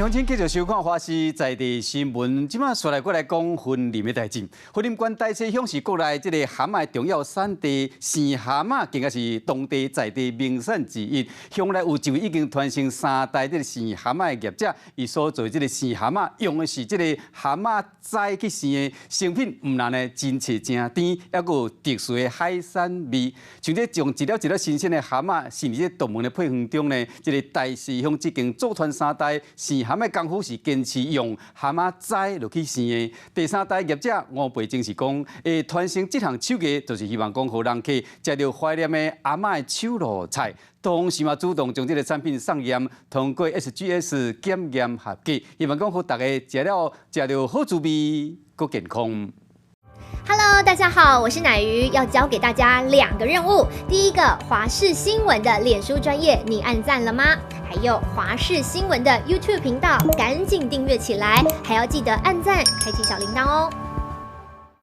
鄉親繼續收看華視在地新聞，這擺煞來閣來講雲林的代誌。雲林縣大溪鄉是國內這個蚶仔的重要產地，生蚶仔更加是當地在地名產之一。鄉內有一位已經傳承三代這個生蚶仔的業者，伊所做這個生蚶仔用的是這個蚶仔仔去生的成品，毋但呢真脆誠甜，猶閣有特殊的海產味。像這將一粒一粒新鮮的蚶仔，生佇這獨門的配方中呢，這個大溪鄉這間祖傳三代生蚶的功夫是堅持用蚶仔仔落去生的。第三代業者吳培正是講，會傳承這項手藝，就是希望講予人客食著懷念的阿嬤的手路菜。同時嘛，主動將這個產品送驗，通過 SGS 檢驗合格，希望講予大家食了食著好滋味，閣健康。 Hello，大家好，我是乃瑜，要交給大家兩個任務。第一個，華視新聞的臉書專頁，你按讚了嗎？還有華視新聞的 YouTube 頻道，趕緊訂閱起來，還要記得按讚，開啟小鈴鐺哦。